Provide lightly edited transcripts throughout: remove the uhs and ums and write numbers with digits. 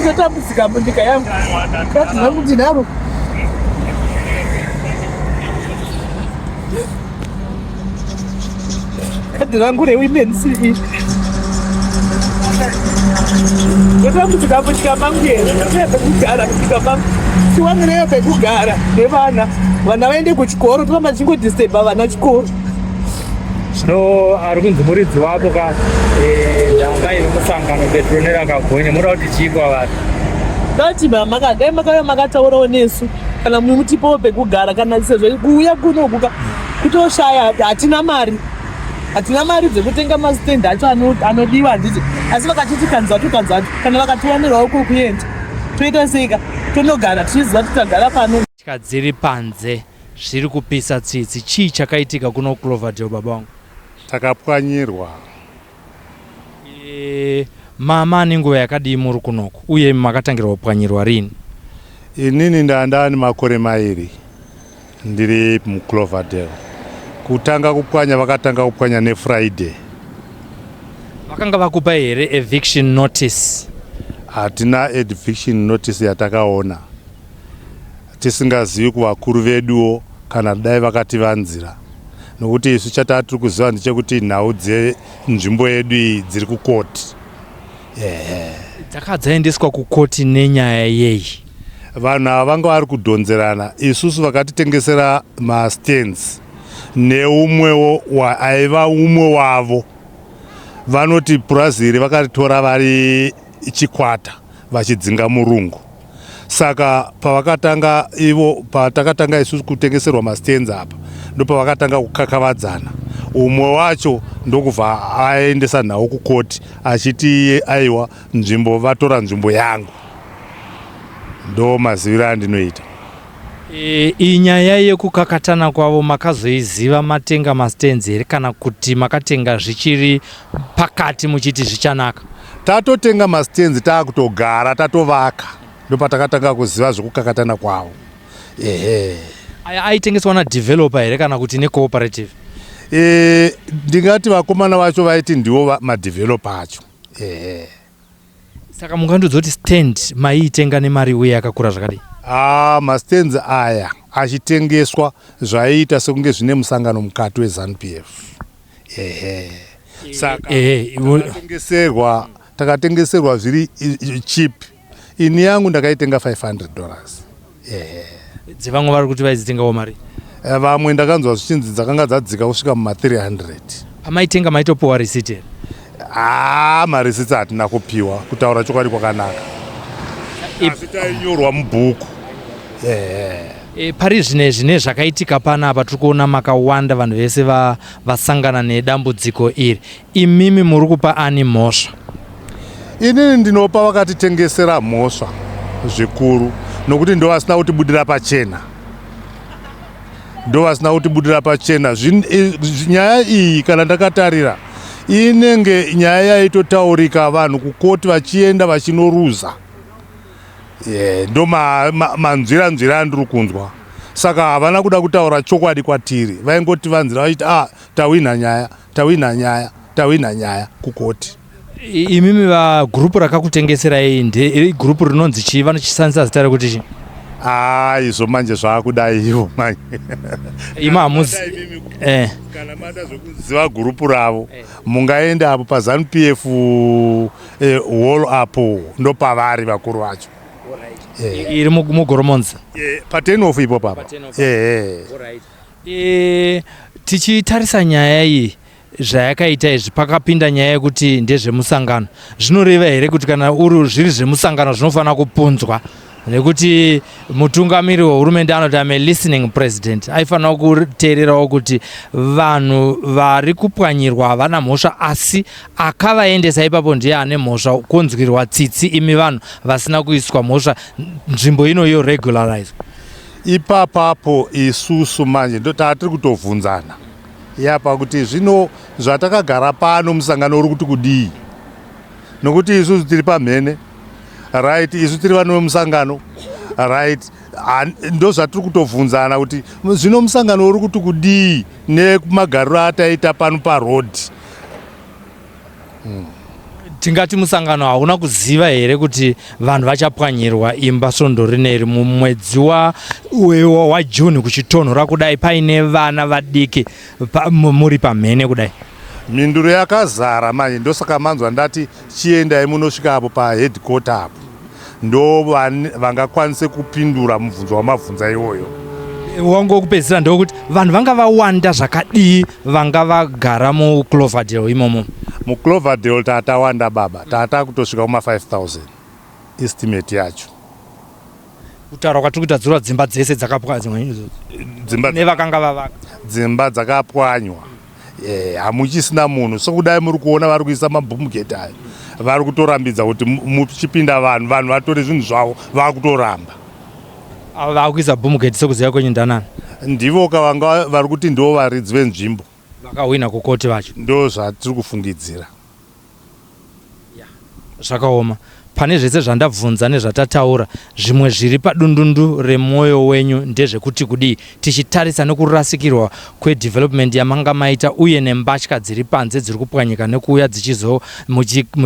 Kutotambudzika munyika yangu. Kadhi rangu ndinaro. Kadhi rangu rewomen CV. Ndotambudzika munyika mangu here? Ndotoya pekugara munyika mangu. Tiwanireyo pekugara nevana. Vana vaende kuchikoro toramba tichingodisturba vana chikoro. Zvino ari kunzi muridzi wako ka eh, ndanga iri musangano Petronella Kagonye muda kuti chii kwavari? Dati mama ka dai makauya makataurawo nesu kana mutipowo pekugara kana sezvo kuuya kuno kuka kutoshaya hatina mari hatina mari dzekutenga mastand acho anodiwa handiti asi vakatiti kanzatu kanzatu kana vakatiwanirawo kwekuenda toita seika tonogara tichiziva kuti tagara pano Mbatya dziri panze zviri kupisa tsitsi. Chii chakaitika kuno Cloverdale baba vangu? Takapwanyirwa. E, mama nenguva yakadii muri kunoku uye makatangira kupwanyirwa rini? Inini ndandani makore mairi ndiri muCloverdale. Kutanga kupwanya vakatanga kupwanya neFriday. Vakanga vakupa here eviction notice? Hatina eviction notice yatakaona. Tisingazivi kuvakuru veduwo kana dai vakativanzira nokuti isu chataa tiri kuziva ndechekuti nhau dzenzvimbo yedu iyi dziri kukoti. Ehe. Dzaka dzaendeswa kukoti nenyaya yei? Vanhu ava vanga vari kudhonzerana isusu vakatitengesera mastands neumwewo aiva umwe wavo vanoti purazi iri vakaritora vari chikwata vachidzinga murungu saka pavakatanga ivo patakatanga isusu kutengeserwa mastands apa ndopavakatanga kukakavadzana umwe wacho ndokubva aendesa nhau kukoti achiti iye aiwa nzvimbo vatora nzvimbo yangu ndo maziviro andinoita e, iyi nyaya yekukakatana kwavo makazoiziva matenga mastands here kana kuti makatenga zvichiri pakati muchiti zvichanaka Tatotenga mastands taakutogara tatovaka ndopatakatanga kuziva zvekukakatana kwavo. Ehe. Aya aitengeswa nadeveloper here kana kuti necooperative? E, ndingati vakomana vacho vaiti ndiwo madeveloper acho. Ehe. Saka mungandiudza kuti stand maiitenga nemari uye yakakura zvakadii? Ah, mastands aya achitengeswa zvaiita sekunge zvine musangano mukati weZanu PF. Ehe. Saka takatengeserwa takatengeserwa zviri cheap. Ini yangu ndakaitenga 500 dollars. Ehe. Dzevamwe vari kuti vaidzitengawo mari? Eh, vamwe ndakanzwa zvichinzi dzakanga dzadzika kusvika muma 300. Pamaitenga maitopiwa receipt here? Haa, marisitsi hatina kupiwa, kutaura chokwadi kwakanaka. Asi tainyorwa mubhuku. Ehe. E, pari zvino izvi nezvakaitika panapa tiri kuona makawanda vanhu vese vasangana nedambudziko iri. Imimi muri kupa ani mhosva? Inini ndinopa vakatitengesera mhosva zvikuru nokuti ndovasina kutibudira pachena. Ndovasina kutibudira pachena. Nyaya iyi kana ndakatarira inenge nyaya yaitotaurika vanhu kukoti vachienda vachinoruza. Yeah, ndo manzwira nzwira andiri kunzwa saka havana kuda kutaura chokwadi kwatiri vaingotivanzira vachiti ah tawinha nyaya tawinha nyaya tawinha nyaya kukoti imimi vagrupu rakakutengeserai nde gurupu rinonzi chii vanochishandisa zita rekuti chii haa izvo manje zvakudai ivo manje imi hamuzi eh. kana mada zvekuziva gurupu ravo eh. mungaenda apo pazanu p f eh, hall apo ndopavari vakuru vacho eh. iri mugoromonzi eh, paten off ipo papa eh, eh. Tichitarisa nyaya iyi zvayakaita izvi pakapinda nyaya yekuti ndezvemusangano zvinoreva here kuti kana uri zviri zvemusangano zvinofanira kupunzwa nekuti mutungamiri wehurumende anoti am a listening president aifanira kuteererawo kuti vanhu vari kupwanyirwa havana mhosva asi akavaendesa ipapo ndiye ane mhosva kunzwirwa tsitsi imi vanhu vasina kuiswa mhosva nzvimbo ino yo regularize ipapapo isusu manje ndotaa tiri kutovhunzana yapa kuti zvino zvatakagara pano musangano uri kuti kudii nokuti isusu tiri pamhene right isu tiri vano vemusangano right ndozvatiri kutovhunzana kuti zvino musangano uri kuti kudii nemagariro ataita pano paroad hmm. Tingati musangano hauna kuziva here kuti vanhu vachapwanyirwa imba svondo rineri mumwedzi waJune kuchitonhora kudai paine vana vadiki muri pamhene kudai? Mhinduro yakazara manje, ndosaka manzwa ndati chiendai munosvika apo paheadquarter apo, ndo vangakwanise kupindura mubvunzo wamabvunza iwoyo. Wangu wekupedzisira ndewekuti vanhu vanga vawanda zvakadii vanga vagara muCloverdale imomo? MuCloverdale tatawanda baba, tata kutosvika kuma 5000 estimate yacho. Kutaura kwatiri kuita dzura dzimba dzese dzakapwanywa dzimba nevakanga vavaka. Dzimba dzakapwanywa, hamuchisina munhu. Sokudai muri kuona vari kuisa maboom gate ayo, vari kutorambidza kuti muchipinda vanhu, vanhu vatore zvinhu zvavo, vakutoramba. Ava vakuisa boom gate sekuziva kwenyu ndanani? Ndivo kavanga vari kuti ndivo varidzi venzvimbo. Vakahwina kukoti vacho. Ndo zvatiri kufungidzira. Zvakaoma. Pane zvese zvandabvunza nezvatataura, zvimwe zviri padundundu remwoyo wenyu ndezvekuti kudii, tichitarisa nekurasikirwa kwedevelopment yamanga maita uye nembatya dziri panze dziri kupwanyika nekuuya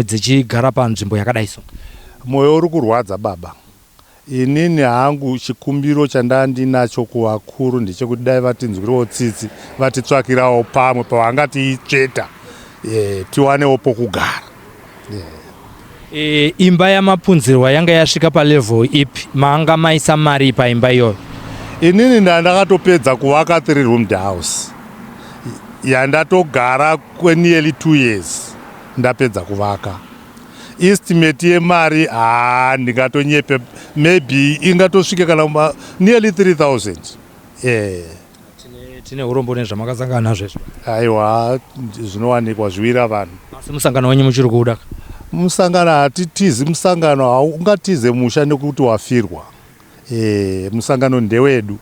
dzichigara panzvimbo yakadai so? Mwoyo uri kurwadza baba. Inini hangu chikumbiro chandandinacho kuvakuru ndechekuti dai vatinzwirawo tsitsi, vatitsvakirawo pamwe pavangatitsveta, tiwanewo pokugara. Imba yamapunzirwa yanga yasvika palevel ipi? Manga maisa mari paimba iyoyo? Inini ndandakatopedza kuvaka 3 roomed house yandatogara kwenearly 2 years ndapedza kuvaka. Estimate yemari, haa, ndingatonyepe, maybe ingatosvike kana nearly 3000. Tine urombo nezvamakasangana nazvo izvi. Aiwa, zvinowanikwa zviwira vanhu. Asi musangano wenyu muchiri kuuda? Musangano hatitizi musangano, haungatize musha nekuti wafirwa. Musangano ndewedu,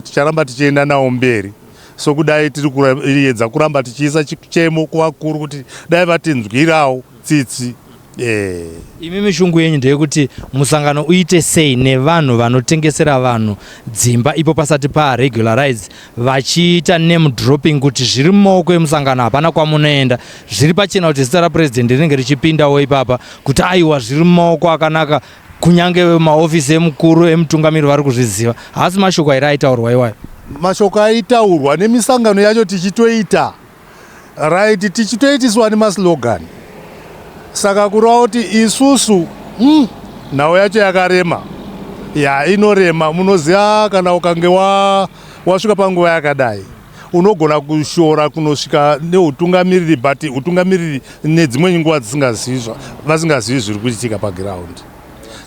ticharamba tichienda nawo mberi. Sokudai tiri kuedza kuramba tichiisa chichemo kuvakuru kuti dai vatinzwirawo tsitsi. Imi mishungu yenyu ndeyekuti musangano uite sei nevanhu vanotengesera vanhu dzimba ipo pasati paregularize, vachiita name dropping kuti zviri mumaoko emusangano, hapana kwamunoenda. Zviri pachena kuti zita rapurezidendi rinenge richipindawo ipapa kuti aiwa, zviri mumaoko akanaka, kunyange maofisi emukuru emutungamiri vari kuzviziva. Haasi mashoko airi aitaurwa iwayo? Mashoko aitaurwa nemisangano yacho tichitoita right, tichitoitiswa nemaslogan. Saka kureva kuti isusu, nhau yacho yakarema, ya inorema. Munoziva kana ukange wasvika panguva yakadai, unogona kushora kunosvika neutungamiriri, but utungamiriri nedzimwe nguva vasingazivi zviri kuitika pagiraundi.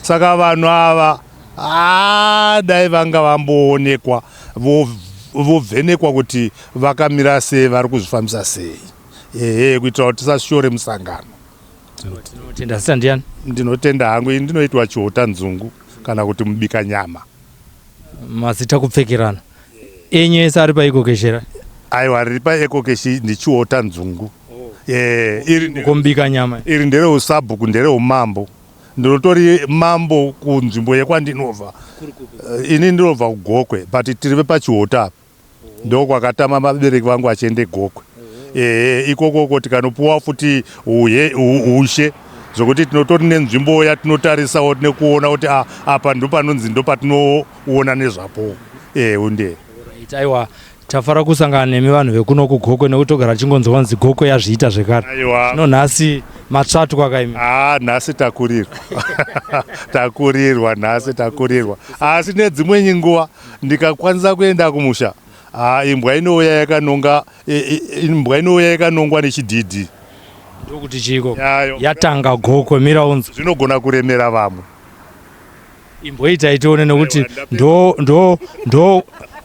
Saka vanhu ava, dai vanga vamboonekwa, vovhenekwa kuti vakamira sei, vari kuzvifambisa sei, ehe, kuitira kuti tisashore musangano. Tinotenda. Zita ndiani? Ndinotenda hangu. Ini ndinoitwa Chihota Nzungu kana kuti Mubika Nyama. Mazita kupfekerana enyu ese ari paEcoCash? Aiwa, riri paEcoCash ndiChihota Nzungu. Iri Komubika Nyama. Iri ndereusabhuku, ndereumambo. Ndinotori mambo kunzvimbo yekwandinobva. Ini ndinobva kuGokwe, but tiri vepaChihota apa, ndo kwakatama vabereki vangu vachiende Gokwe. Ehe, ikokoko tikanopuwa futi ushe, zvokuti tinotori nenzvimbo yatinotarisawo nekuona kuti apa ndo panonzi ndo patinoona nezvapo. Unde Right, aiwa, tafara kusangana nemi vanhu vekuno kuGokwe, nekuti togara tichingonzwa kunzi Gokwe yazviita zvekare. Aiwa. Zvino nhasi matsvatwa kaimi. Ah, nhasi takurirwa, takurirwa nhasi, takurirwa. Asi nedzimwe nguva ndikakwanisa kuenda kumusha, imbwa inouya yakanonga, imbwa inouya yakanongwa nechidhidhi. Ndokuti chiiko? Yayo. Yatanga Gokwe, mira unzwa. Zvinogona kuremera vamwe. Imboitai tione, nekuti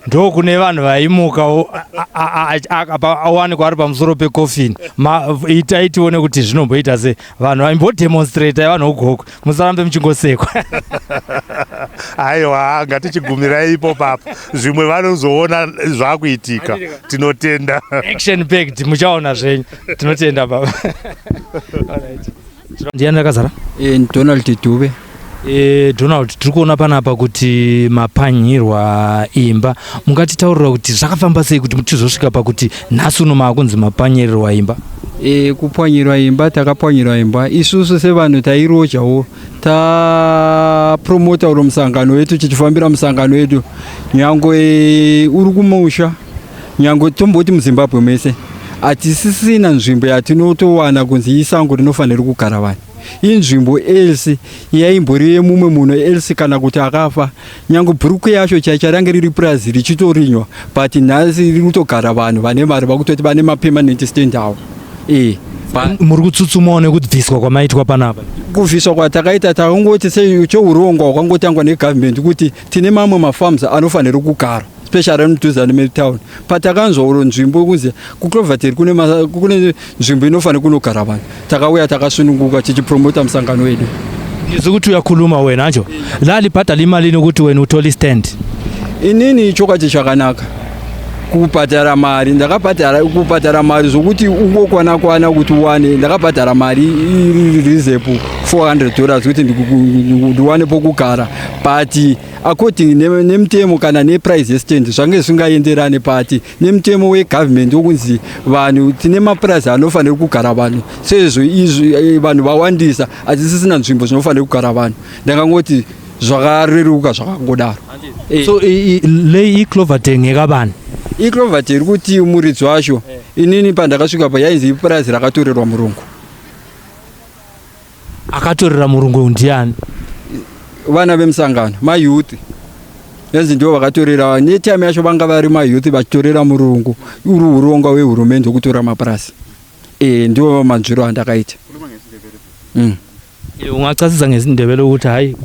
ndo kune vanhu vaimuka awanikwa ari pamusoro pekofini. Itai tione kuti zvinomboita sei. Vanhu vaimbodemonstrata, vanhu veGokwe, musarambe muchingosekwa. Aiwa, ngatichigumirai ipo papo, zvimwe vanozoona zvakuitika. Tinotenda. Action packed, muchaona zvenyu. Tinotenda baba. Alright. Ndiani akazara? Donald Dube. E, Donald, tiri kuona panapa kuti mapanyirwa imba. Mungatitaurira kuti zvakafamba sei kuti tizosvika pakuti nhasi uno maakunzi mapanyirirwa imba? E, kupwanyirwa imba, takapwanyirwa imba isusu sevanhu tairojawo, tapromota uro musangano wedu, tichifambira musangano wedu, nyangwe uri kumusha, nyangwe tomboti muZimbabwe mese hatisisina nzvimbo yatinotowana kunzi isango rinofanira kugara vanhu. Inzvimbo else yaimbori yemumwe munhu else kana kuti akafa, nyange bhuruku yacho chaicha range riri purazi richitorinywa, but nhasi riri kutogara vanhu vane mari, vakutoti vane mapermanent stand avo e. Muri kutsutsumawo nekubviswa kwamaitwa panapa? Kubviswa kwatakaita, takangoti secheurongwa hwakangotangwa negovernment kuti tine mamwe mafarms anofanira kugara, especially anodhuze nemetown. Patakanzwa uro nzvimbo kunzi kuCloverdale kune nzvimbo inofanira kunogara vanhu, takauya takasununguka tichipromota musangano wedu. Ngizwe ukuthi uyakhuluma wena njo la, libhadala imalini ukuthi wena uthole istand? Inini chokwadi chakanaka, kubhadhara mari ndakabhadhara, kubhadhara mari zvokuti ungokwana kwana kuti uwane, ndakabhadhara mari iri reasonable, $400 kuti ndiwane pokugara, but according nemutemo kana neprice yestand zvange zvisingaenderane, but nemutemo wegovernment wokunzi vanhu tine mapurazi anofanira kugara vanhu, sezvo izvi vanhu vawandisa, hatisisina nzvimbo zvinofanira kugara vanhu, ndakangoti zvakareruka zvakangodaro. So le iCloverdale ngekabani? ICloverdale iri kuti muridzi wacho, inini pandakasvika pa yainzi ipurazi rakatorerwa murungu. Akatorera murungu ndiani? Vana vemusangano, mayouth, yanzi ndivo vakatorera. Netime yacho vanga vari mayouth vachitorera murungu, uri urongwa hwehurumende hwekutora mapurazi. E, ndiwo manzwiro andakaita. Ungachasisa ngesiNdebele ukuthi hayi,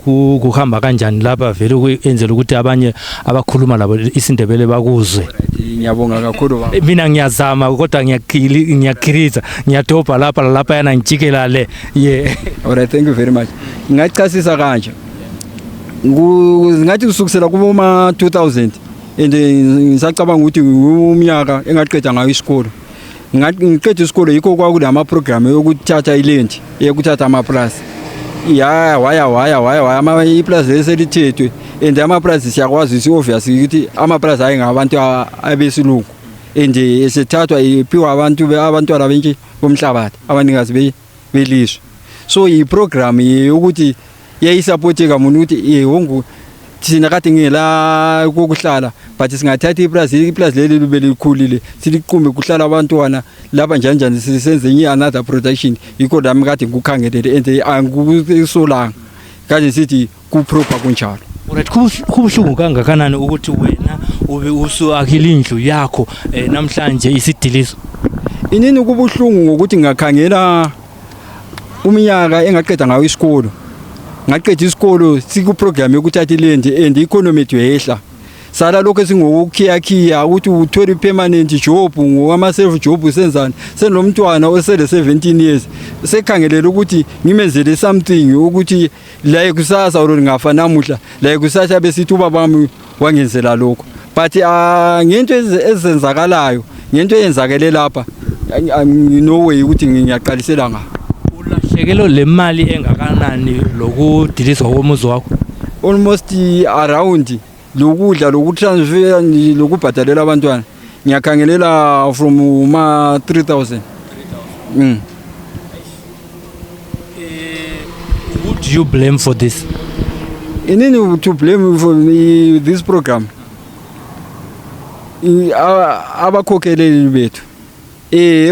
kuhamba kanjani lapha vele, ukwenzela ukuthi abanye abakhuluma labo isiNdebele bakuzwe. Ngiyabonga kakhulu, baba. Mina ngiyazama kodwa ngiyagiriza, ngiyadobha lapha lalapha yana, ngijikela le ye. Alright, thank you very much. Ngingachasisa kanje. Ngathi kusukisela kuboma 2000 and ngisacabanga ukuthi umnyaka engaqeda ngayo isikolo. Ngathi ngiqeda isikolo yikho kwakulama program yokuthatha iland, yokuthatha amaplasi. Ya, waya waya waya waya ama iplasi leselithethwe and amaplasi siyakwazi, si obvious ukuthi amaplasi ayi ngabantu abesilungu and esethathwa iphiwa abantu abantwana bentshe bomhlabathi, abanikazi belizwe. So iprogram yokuthi yayisapoteka muntu ukuthi hongu, thina kade ngingela kokuhlala, but singathatha iplazi, iplazi leli libe likhulile, siliqume kuhlala abantwana lapha, njani njani, senze enye another production. Yikho lami kade ngikukhangelele and angikusolanga kanje sithi kuproper kunjalo. Alright, kubuhlungu kangakanani ukuthi wena ube usuakhile indlu yakho, namhlanje isidiliswa? Inini kubuhlungu ngokuthi ngakhangela uminyaka engaqeda ngayo isikolo, ngaqeda isikolo sikuprogram yokuthatha iland and economy yethu yehla, sala lokho esingokukhiya ukuthi uthole i-permanent job ngokwama-self job, senzani, senomntwana osele 17 years, sekhangelele ukuthi ngimenzele something ukuthi laye kusasa or ngafa namuhla, laye kusasa besithi ubabami wangenzela lokho. But ngento ezenzakalayo, ngento eyenzakele lapha, no way ukuthi ngiyaqalisela nga. Ulahlekelwe le mali engakanani lokudiliswa komuzi wakho? Almost around lokudla, lokutransfer, lokubhadalela abantwana, ngiyakhangelela from ma 3000. Who do you blame for this? Inini to blame for this program, abakhokheleli bethu,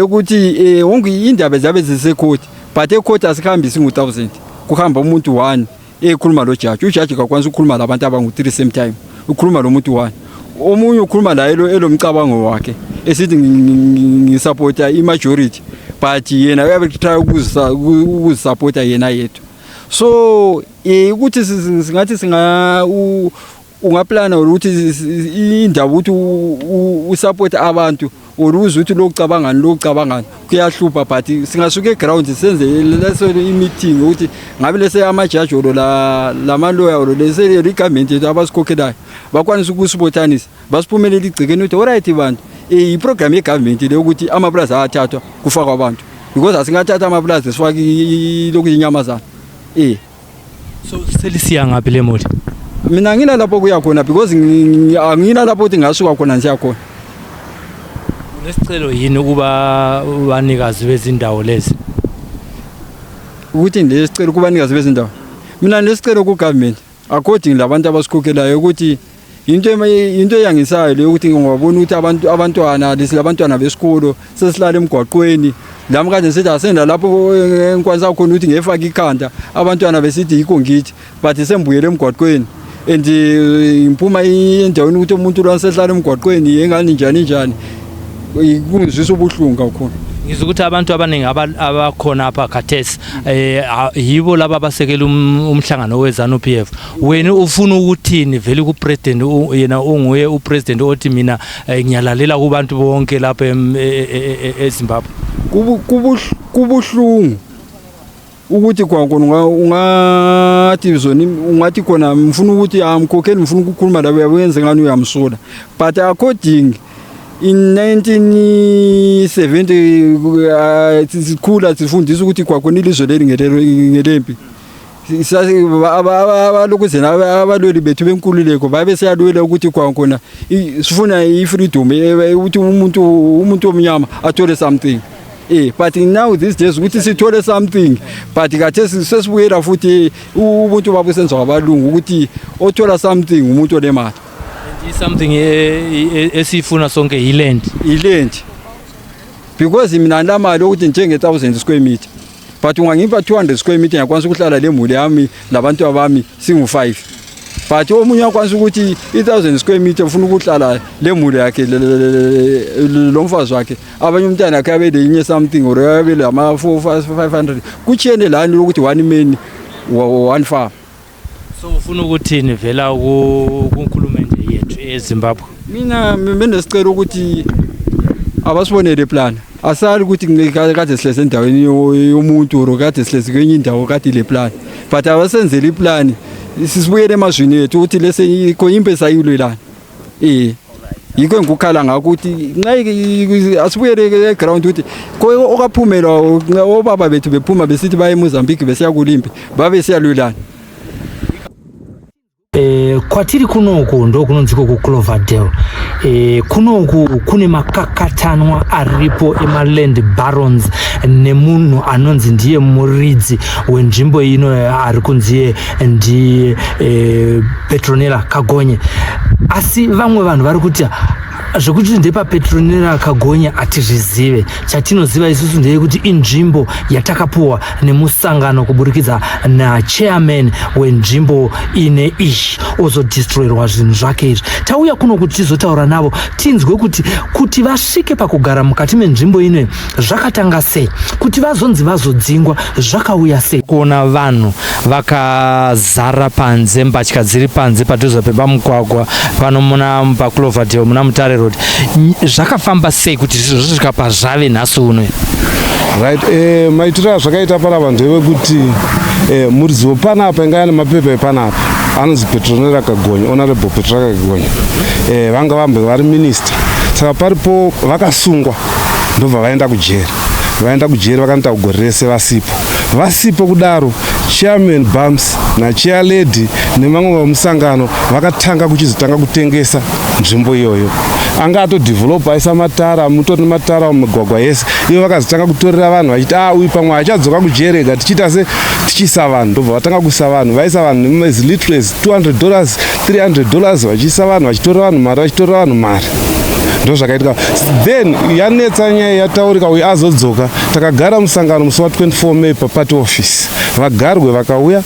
ukuthi wonke indaba zabe zisecourt, but ecourt asihambi singu-1000, kuhamba umuntu one ekhuluma lo jaji. Ujaji kakwanisa ukukhuluma labantu abangu-3 same time, ukhuluma lo muntu one, omunye ukhuluma laye elomcabango wakhe esithi ngisupporta i-majority, but yena uyabe try ukuzisupporta yena yedwa. So ukuthi singathi singa ungaplana ukuthi indaba ukuthi usupport abantu or uze ukuthi lo ucabangani, lo ucabangani, kuyahlupha. But singasuka eground senze leso i-meeting ukuthi ngabe lese amajaji olo lamaloya olo lese i-government yethu abasikhokhelayo bakwanisa ukusibothanisa, basiphumelele igcekeni ukuthi alright bantu, iprogram ye-government le ukuthi amaplazi ayathathwa kufakwa abantu, because asingathatha amaplazi sifake lokhu inyamazana. So selisiya ngaphi le muli? Mina angina lapho kuya khona because angina lapho ukuthi ngasuka khona ngisiya khona. Unesicelo yini ukuba banikazi bezindawo lezi? Ukuthi ndinesicelo kubanikazi bezindawo. Mina ndinesicelo ku-government according labantu abasikhokhelayo ukuthi into into eyangisayo leyo ukuthi ngiyabona ukuthi abantu abantwana lesilabantwana besikolo sesilala emgwaqweni lami kade sithi asenda lapho engikwanisa khona ukuthi ngefake ikhanda abantwana besithi yikho ngithi but sembuyele emgwaqweni and ngiphuma endaweni ukuthi umuntu lwana sehlala emgwaqweni engani njani njani kungizwisa ubuhlungu kakhulu. Ngizwa ukuthi abantu abaningi abakhona apha khathesi eh yibo laba abasekela umhlangano weZANU PF. Wena ufuna ukuthini vele ku president yena unguye u president othi mina eh, ngiyalalela kubantu bonke lapha eZimbabwe. Kubuhlungu ukuthi khona ungathi zona ungathi khona ngifuna ukuthi amkhokheli ngifuna ukukhuluma la uyawenza ngani uyamsola but according in 1970 sikhula sifundisa ukuthi kwakhona ilizwe leli ngelempi abalokuzena abalweli bethu benkululeko babe seyalwela ukuthi kwakhona sifuna i-freedom ukuthi umuntu umuntu omnyama athole something. But now these days ukuthi sithole something but khathesi sesibuyela futhi ubuntu babusenziwa ngabalungu ukuthi othola something umuntu olemali. And something esiyifuna sonke yiland. Yiland. Because mina lamali ukuthi ngithenge 1000 square meter. But ungangipha 200 square meter ngiyakwanisa ukuhlala lemuli yami labantu abami singu-5. But omunye uyakwanisa ukuthi i-1000 square meter ufuna ukuhlala lemuli yakhe lo mfazi wakhe abanye umntana wakhe abe leyinye something or abe lama 4 500 kutshiyene lani lokuthi one man one farm. So ufuna ukuthini vela kuhulumende yethu eZimbabwe? Mina benesicelo ukuthi abasibonele plan. Asali ukuthi kade sihlezi endaweni yomuntu or kade sihlezi kwenye indawo kade ile plan. But abasenzele iplan sisibuyele emazwini ethu ukuthi lese impe sayilwelana. Yikho engikukhala ngakho ukuthi nxa asibuyele eground ukuthi okaphumela obaba bethu bephuma besithi baye eMozambique besiya kulimpi babe siyalwelana. Kwatiri kunoku ndokunonziko kuCloverdale. Kunoku kune makakatanwa aripo emaland barons nemunhu anonzi ndiye muridzi wenzvimbo ino ari kunzi ndi Petronella Kagonye. Asi vamwe vanhu vari kuti zvekuti ndepaPetronella Kagonye atizvizive. Chatinoziva isusu ndeyekuti inzvimbo yatakapuwa nemusangano kuburikidza nachairman wenzvimbo ine iyi ozodestroyerwa zvinhu zvake izvi. Tauya kuno kuti tizotaura navo tinzwe kuti vasvike pakugara mukati menzvimbo ino zvakatanga sei, kuti vazonzi vazodzingwa zvakauya sei. Kuona vanhu vakazara panze, mbatya dziri panze padhuze pepamugwagwa pano muna paCloverdale muna Mutare Road, zvakafamba sei kuti zvisvika pazvave nhasi uno? Right, maitiro azvakaita panapa ndevekuti muridzi wepanapa inga ane mapepa epanapa anonzi Petronella Kagonye, Honorable Petronella Kagonye. Vanga vambe vari minister, saka paripo vakasungwa ndobva vaenda kujeri. Vaenda kujeri vakanoita gore rese vasipo kudaro chairman Bams nachair lady nemamwe vamusangano vakatanga kuchizotanga kutengesa nzvimbo iyoyo. Anga atodhivhelopa aisa matara, mutori nematara mumigwagwa yese. Ivo vakazotanga kutorera vanhu vachiti uyu pamwe achadzoka kujerega tichiita se tichiisa vanhu. Ndobva vatanga kuisa vanhu, vaisa vanhu as little as $200 $300 vachiisa vanhu, vachitorera vanhu mari, vachitorera vanhu mari. Ndo zvakaitika. Then yanetsa nyaya yataurika, uyu azodzoka. Takagara musangano musi wa24 May paparty office. Vagarwe vakauya,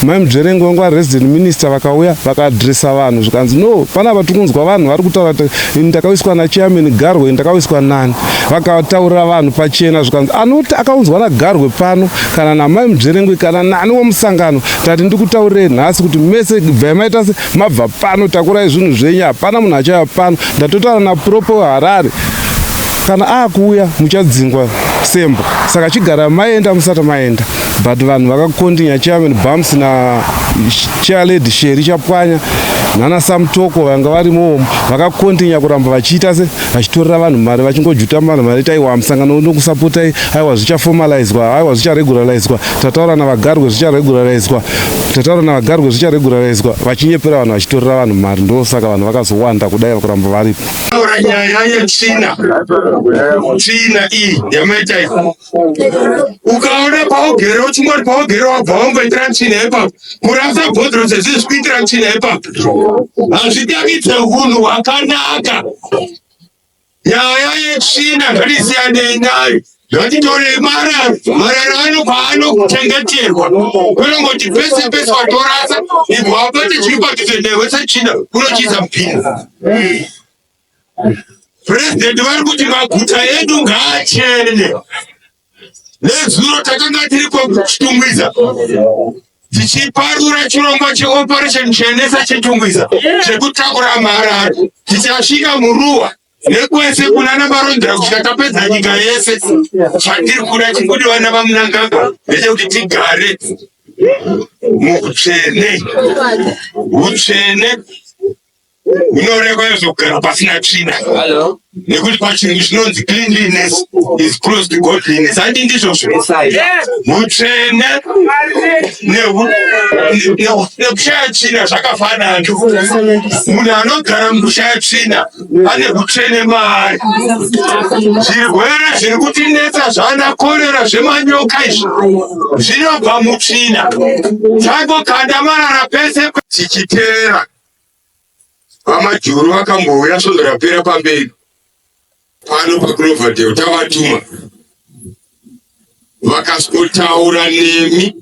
Mai Mudzverengo vanga vari resident minister vakauya vakaadresa vanhu, zvikanzi no, panapa tiri kunzwa vanhu vari kutaura kuti ndakawiswa nachairman Garwe, ndakawiswa nani. Vakataurira vanhu pachena, zvikanzi anoti akaunzwa naGarwe pano kana namai Mudzverengwe kana nani wemusangano, tati ndikutaurirei nhasi kuti mese bvai maita se mabva pano, takurai zvinhu zvenyu, hapana munhu achauya pano. Ndatotaura naPropo Harare, kana akuuya muchadzingwa sembwa, saka chigara maenda musati maenda. But vanhu vakakontinya, chairman Bams na chair lady Sheri Chapwanya nana Samutoko vanga varimo vakakontinya kuramba vachiita se vachitorera vanhu mari, vachingojuta vanhu mari. Aiwa, musangano unokusapotai, aiwa zvichaformalizwa, aiwa zvicharegularizwa, tataura navagarwe zvicharegularizwa. Tataura navagarwe zvicharegularizwa, vachinyepera vanhu vachitorera vanhu mari. Ndosaka vanhu vakazowanda kudai kuramba varipo. Taura nyaya yetsvina, tsvina iyi yamaita iyi, ukaona paugere uchingori paugere wabva wangoitira tsvina ipapo, kurasa bhodhoro sezvizvi kuitira tsvina ipapo hazvitakidze hunhu hwakanaka. Nyaya yetsvina ngatisiyanei nayo, ngatitorei marara. Marara ano kwaanochengeterwa, unongoti pese pese watorasa, ibva wabate chiri padhuze newe setsvina unochiisa mupini. Purezidhendi vari kuti maguta edu ngaachene. Nezuro takanga tiri kuChitungwiza tichiparura chirongwa cheOperation Chenesa Chitungwiza chekutakura marara. Tichasvika muruwa nekwese kunana Marondera kusvika tapedza nyika yese. Chatiri kuda chingudi vana vaMnangagwa ndechekuti tigare muutsvene. Utsvene hunoreva izvo kugara pasina tsvina, nekuti pachirungu zvinonzi cleanliness is close to godliness. Handi ndizvozvo? Utsvene nekushaya tsvina zvakafanana. Munhu anogara mukushaya tsvina ane utsvene maari. Zvirwere zviri kutinetsa zvana korera, zvemanyoka izvi, zvinobva mutsvina. Tangokanda marara pese tichiteera. VaMajuru vakambouya svondo rapera pamberi pano paCloverdale, tavatuma vakasikotaura nemi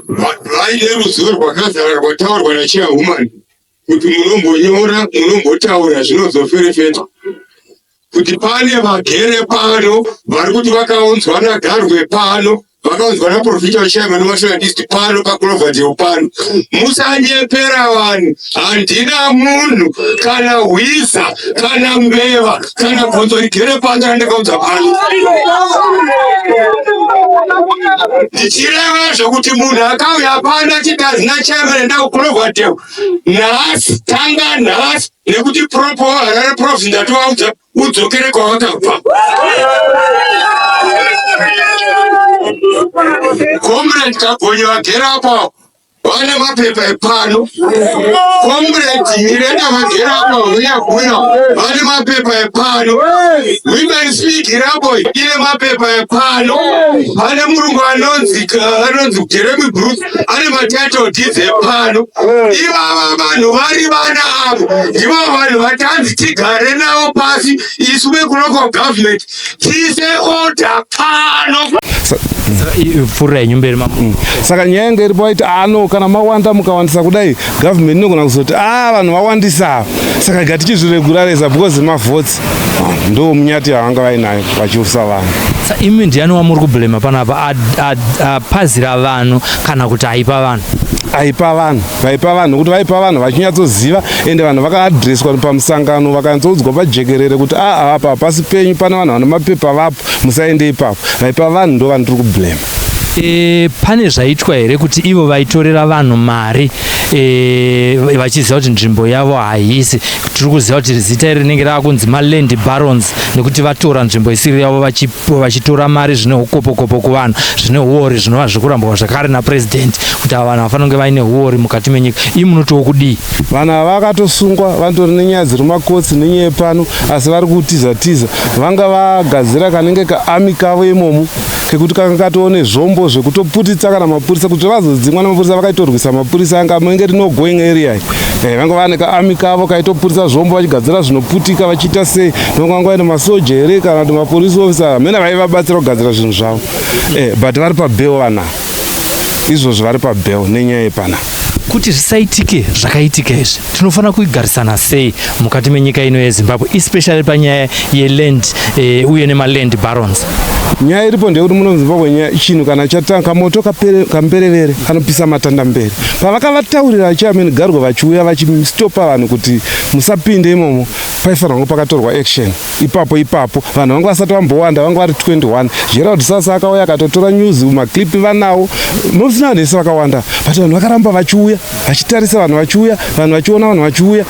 vaine ruzivo rwakazara rwataurwa nachairwoman kuti munombonyora, munombotaura zvinozoferefetwa kuti pane vagere pano vari kuti vakaunzwa naGarwe pano, vakaunzwa naprofita chairman wamashandist pano paCloverdale pano. Musanyepera vanhu. Handina munhu kana hwiza kana mbeva kana gonzo rigere pano randakaunza pano, ndichireva zvokuti munhu akauya pano achiti hazina chairman, enda kuCloverdale nhasi, tanga nhasi, nekuti propo Harare Province ndatovaudza udzokere kwawakabva. Comrade Kagonye vagere apo vane mapepa epano. Comrade Mirenda vagere apo vuyaguna vane mapepa epano. Women Speak irapo ine mapepa epano. Pane murungu anonzi Jeremy Bruce ane matitle deeds epano. Ivava vanhu vari vana avo ndivo vanhu vatanzi tigare navo pasi isu vekulocal government tiise order pano. Pfuurira henyu mberi, mambo. Saka nyaya yange iripo, vaiti ano kana mawanda, mukawandisa kudai, government inogona kuzoti a vanhu vawandisa ava, saka ga tichizviregularisa because mavotes ndo munyati yavanga vainayo vachiusa vanhu. Sa imi ndiani wamuri kublema panapa? Apazira vanhu kana kuti aipa vanhu? Aipa vanhu, vaipa vanhu, nekuti vaipa vanhu vachinyatsoziva, ende vanhu vakaadhireswa pamusangano, vakanyatsoudzwa pajekerere kuti aa apa hapasi penyu, pane vanhu vane mapepa vapo, musaende ipapo. Vaipa vanhu ndo vandiri kublema. Pane zvaitwa here kuti ivo vaitorera vanhu mari vachiziva kuti nzvimbo yavo haisi? Tiri kuziva kuti zita iri rinenge rava kunzi maland barons nekuti vatora nzvimbo isiri yavo, vachitora mari zvine ukopokopo kuvanhu, zvine uori, zvinova zviri kurambwa zvakare napurezidendi kuti ava vanhu vafanira kunge vaine uori mukati menyika. Ii munotiwo kudii? Vanhu ava vakatosungwa, vanotori nenyaya dziri makotsi nenyaya yepano, asi vari kutiza tiza. Vanga vagadzira kanenge kaarmy kavo imomo kekuti kanga katoone zvombo zvekutoputitsa kana mapurisa kuti vazodzingwa nemapurisa. Vakaitorwisa mapurisa, anga munenge rino going area. Vanga vane kaarmy kavo kaitoputitsa zvombo, vachigadzira zvinoputika, vachiita sei. Vanga vaine masoja here kana kuti mapolice officer hamene vaivabatsira kugadzira zvinhu zvavo. But vari pabail vanhu ava izvozvo, vari pabail nenyaya yepana. Kuti zvisaitike zvakaitika izvi, tinofanira kugarisana sei mukati menyika ino yeZimbabwe, especially panyaya yeland uye nemaland barons? Nyaya iripo ndeyekuti muno muZimbabwe nyaya chinhu kana chatanga moto kamberevere kanopisa matanda mberi. Pavakavataurira chairman Garwe vachiuya vachistopa vanhu kuti musapinde imomo, paifanirwa kunge pakatorwa action ipapo ipapo. Vanhu vanga vasati vambowanda, vanga vari 21. Gerald Sasa akauya akatotora news, maclip vanawo musina vanhu vese vakawanda, but vanhu vakaramba vachiuya, vachitarisa vanhu vachiuya, vanhu vachiona vanhu vachiuya.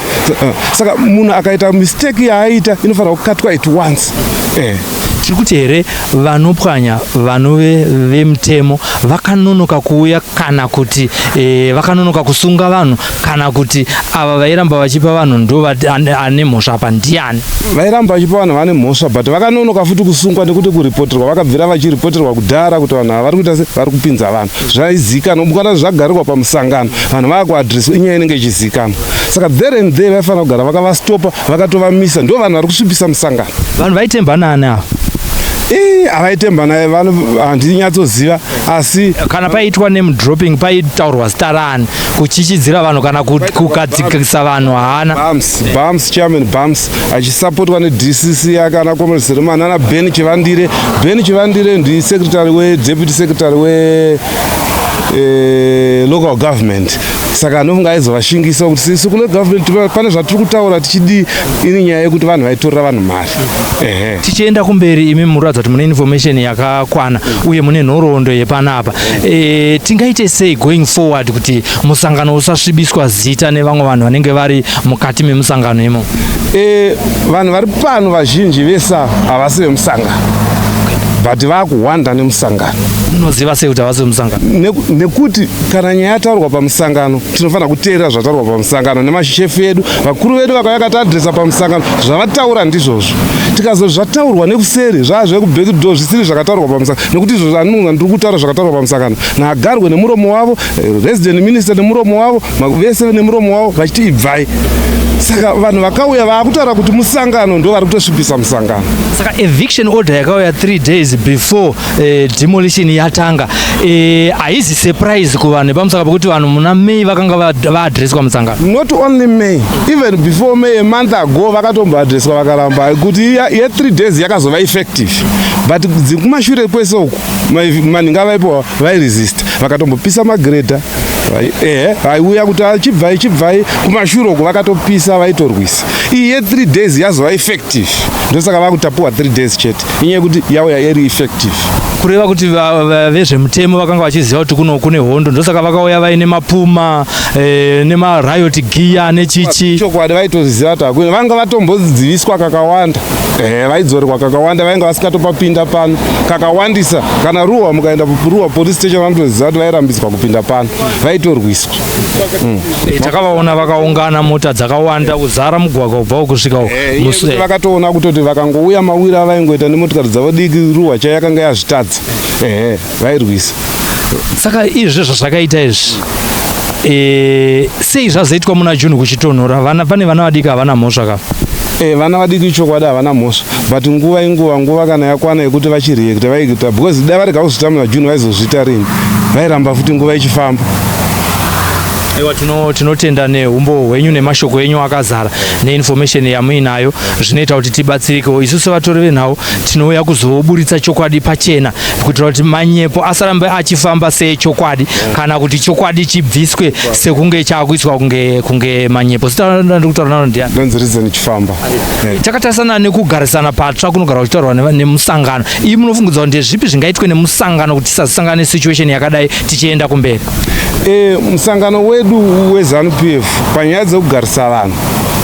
Saka munhu akaita mistake yaaita inofanira kukatwa at once. Tiri kuti here vanopwanya vanove vemutemo vakanonoka kuuya kana kuti e, vakanonoka kusunga vanhu kana kuti ava vairamba vachipa vanhu ndo ane mhosva apa ndiani? Vairamba vachipa vanhu vane mhosva but vakanonoka futi kusungwa nekuti kuripoterwa vakabvira vachiripoterwa kudhara kuti vanhu ava vari kuita se vari kupinza vanhu zvaizikanwa mukana zvagarirwa pamusangano vanhu vakuadreswa inyaya inenge ichizikanwa saka there and there vaifanira kugara vakavastopa vakatovamisa ndo vanhu vari kusvipisa musangano. Vanhu vaitemba nani ava? Ii havaitemba naye handinyatsoziva asi kana paitwa name dropping paitaurwa zita raani kuchichidzira vanhu kana kukadzikisa vanhu haana. Bams, Bams, chairman Bams achisapotwa neDCC yake ana Comrade Seremani ana Ben Chivandire. Ben Chivandire ndi secretary we deputy secretary we eh, local government saka anofunga aizovashingisa kuti sisu kule government pane zvatiri kutaura tichidii ini nyaya yekuti vanhu vaitorera vanhu mari ehe tichienda kumberi imi munoratidza kuti mune information yakakwana uye mune nhoroondo yepanapa e, tingaite sei going forward kuti musangano usasvibiswa zita nevamwe vanhu vanenge vari mukati memusangano imo e, vanhu vari pano vazhinji vesa havasi vemusangano but vakuhwanda nemusangano munoziva sei kuti havasi vemusangano nekuti kana nyaya yataurwa pamusangano tinofanira kuteerera zvataurwa pamusangano nemashefu edu vakuru vedu vakauya katiadresa pamusangano zvavataura ndizvozvo tikazo zvataurwa nekuseri zvaa zvekubackdoor zvisiri zvakataurwa pamusangano nekuti izvozvo anonga ndiri kutaura zvakataurwa pamusangano naagarwe nemuromo wavo eh, resident minister nemuromo wavo vese nemuromo wavo vachiti ibvai saka vanhu vakauya vaakutaura kuti musangano ndo vari kutosvipisa musangano saka eviction order yakauya 3 days before eh, demolition yatanga eh, haizi surprise kuvanhu vepamusaka pekuti vanhu muna May vakanga vaadreswa musangano. Not only May, even before May a month ago vakatomboadreswa vakaramba kuti ye 3 days yakazova effective but dzikumashure kwese uku manhinga vaipo vairesist vakatombopisa magreda ehe vaiuya kuti achibvai chibvai kumashure uku vakatopisa vaitorwisa iyi ye 3 days yazova effective ndosaka vakutapuwa 3 days chete inyaya yekuti yauya iri effective kureva kuti vezvemutemo vakanga vachiziva kuti kuno kune hondo ndosaka vakauya vaine mapuma e, nemariot giya nechichi chokwadi vaitoziva kuti hakuna vanga vatombodziviswa kakawanda eh, vaidzorerwa kakawanda vainga vasikatopapinda pano kakawandisa kana ruwa mukaenda ruwa police station vanotoziva kuti vairambidzwa kupinda pano vaitorwiswa mm. Eh, takavaona vakaungana mota dzakawanda kuzara mugwagwa kubva kusvika eh, eh. vakatoona kutoti vakangouya mawira avaingoita nemotikari dzavo diki ruwa chai yakanga yazvitadza ehe vairwisa saka izvi zvazvakaita izvi e, sei zvazoitwa muna june kuchitonhora vana pane vana vadiki havana mhosva ka E, vana vadiki chokwadi havana mhosva but nguva inguva nguva kana yakwana yekuti vachireacta vaiita because dai varega kuzviita muna june vaizozviita rini vairamba futi nguva ichifamba Aiwa tinotenda neumbowo hwenyu nemashoko enyu akazara neinformation yamuinayo zvinoita kuti tibatsirikewo isu sevatori venhau tinouya kuzoburitsa chokwadi pachena kuitira kuti manyepo asarambe achifamba sechokwadi kana kuti chokwadi chibviswe sekunge chaakuiswa kunge, kunge manyepo zita randiri kutaura naro ndiani ndonzi Reason Chifamba eh. Takatarisana nekugarisana patsva kunogara kuchitaurwa nemusangano iyi munofungudza kuti ndezvipi zvingaitwe nemusangano kuti tisazosangana nesituation yakadai tichienda kumberi e, musangano wedu weZanu PF panyaya dzekugarisa vanhu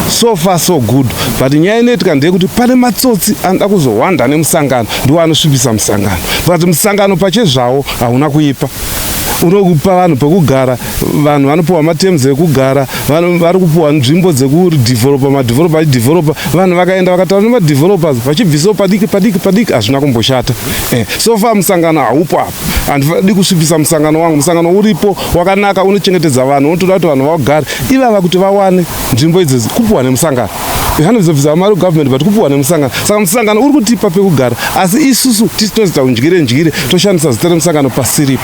so far so good but nyaya inoitika ndeyekuti pane matsotsi anoda kuzohwanda nemusangano ndiwo anosvibisa musangano but musangano pachezvawo hauna kuipa unokupa vanhu pekugara vanhu vanopiwa matems ekugara vanhu vari kupiwa nzvimbo dzekudhivhoropa madhivhoropa achidhivhoropa vanhu vakaenda vakataura nemadhivhoropas vachibvisawo padiki padiki padiki hazvina kumboshata eh, so far musangano haupo apa handidi kusvipisa musangano wangu musangano uripo wakanaka unochengetedza vanhu unotoda kuti vanhu vagare ivava kuti vawane nzvimbo idzodzi kupiwa nemusangano hanozobvisa mari kugovernment but kupiwa nemusangano saka musangano uri kutipa pekugara asi isusu tisi tinozoita undyire ndyire toshandisa zita remusangano pasiripo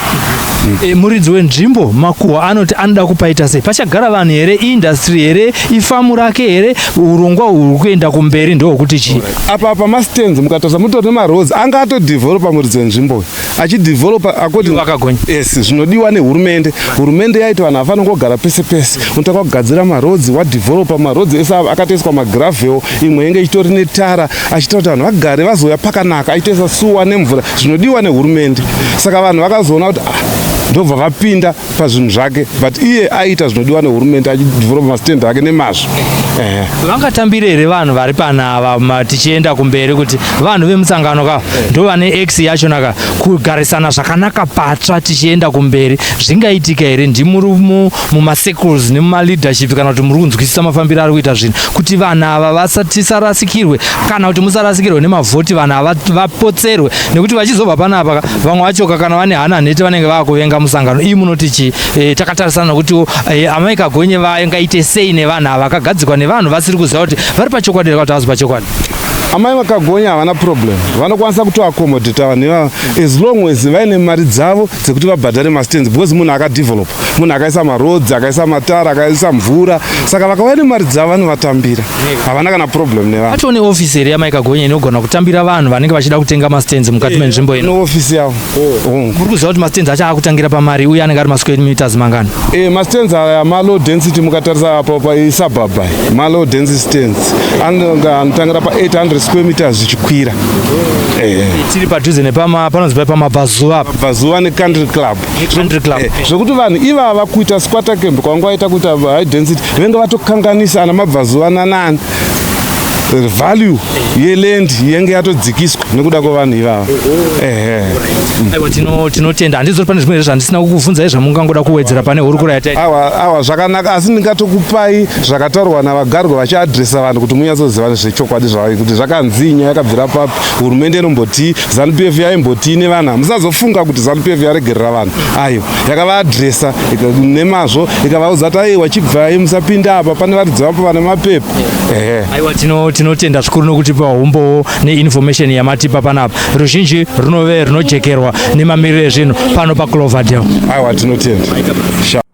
mm. E, muridzi wenzvimbo makuhwa anoti anoda kupaita sei pachagara vanhu here iindastry here ifamu rake here urongwa huri kuenda kumberi ndohwekuti chii apa apa mastands mukatarisa mutori nemaroads anga atodhivhoropa muridzi wenzvimbo achidevelopa according Vakagonya. yes zvinodiwa nehurumende hurumende yaiti vanhu havafanira kungogara pese pese unotanga kugadzira maroads wadevelopa maroads ese akatoiswa magravel imwe yenge ichitori netara achiita kuti vanhu vagare vazouya pakanaka achitoisa suwa nemvura zvinodiwa nehurumende saka vanhu vakazoona kuti ah, ndobva vapinda pazvinhu zvake but iye aiita zvinodiwa nehurumende achidevelopa mastand ake nemazvo. Ehe. Vangatambire here vanhu vari panava tichienda kumberi kuti vanhu vemusangano ka ndo vane ex yachona ka kugarisana zvakanaka patsva tichienda kumberi zvingaitika here ndimuri mumacircles nemumaleadership kana kuti muri kunzwisisa mafambiro ari kuita zvinhu kuti vanhu ava vasatisarasikirwe kana kuti musarasikirwe nemavhoti vanhu ava vapotserwe nekuti vachizobva panapa vamwe vachoka kana vane hana nhete vanenge vakuvenga musangano iyi munoti chii e, takatarisana nokuti e, amai kagonye vangaite sei nevanhu ava vakagadzikwa nevanhu vasiri kuziva kuti vari pachokwadi here kuti havasi pachokwadi amai vakagonya havana problem vanokwanisa kutoaccommodata vanhu ivava as long as vaine mari dzavo dzekuti vabhadhare mastands because munhu akadevelop munhu akaisa maroads akaisa matara akaisa mvura saka vakauya nemari dzavo vanovatambira havana kana problem nevanhu patoo neofisi here yamai kagonya inogona kutambira vanhu vanenge vachida kutenga mastands mukati menzvimbo ino neofisi yavo oh. Muri kuziva kuti mastands acho akutangira pamari uye anenge ari masquare meters mangani? Eh, mastands aya malow density mukatarisa apo paisuburb malow density stands anonga anotangira pa800 square meters zvichikwira. Eh. Tiri padhuze nepama panonzi pai pamabvazuva apa. Mabvazuva necountry club. Country club. Eh, zvekuti vanhu ivava kuita squatter camp kwanga vaita kuita high density venge vatokanganisa ana mabvazuva nanani value yeland yenge yatodzikiswa nekuda kwevanhu ivava ehe Aiwa tinotenda handizoti pane zvimwe zvandisina kukubvunzai zvamungangoda kuwedzera pane hurukuro yataita. Awa awa zvakanaka asi ndingatokupai zvakataurwa navagarwe vachiadresa vanhu kuti munyatsoziva zvechokwadi zvavo kuti zvakanzii nyaya yakabvira papi hurumende inombotii zanu pf yaimbotii nevanhu hamusazofunga kuti zanu pf yaregerera vanhu ayo yakavaadresa nemazvo ikavaudza kuti aiwa chibvai musapinda apa pane varidzi vapo vane mapepa ehe aiwa tinotenda zvikuru nokutipa humbowo neinformation yamatipa panapa ruzhinji runove runojekerwa nemamiriro ezvinhu pano pacloverdale aiwa tinotenda.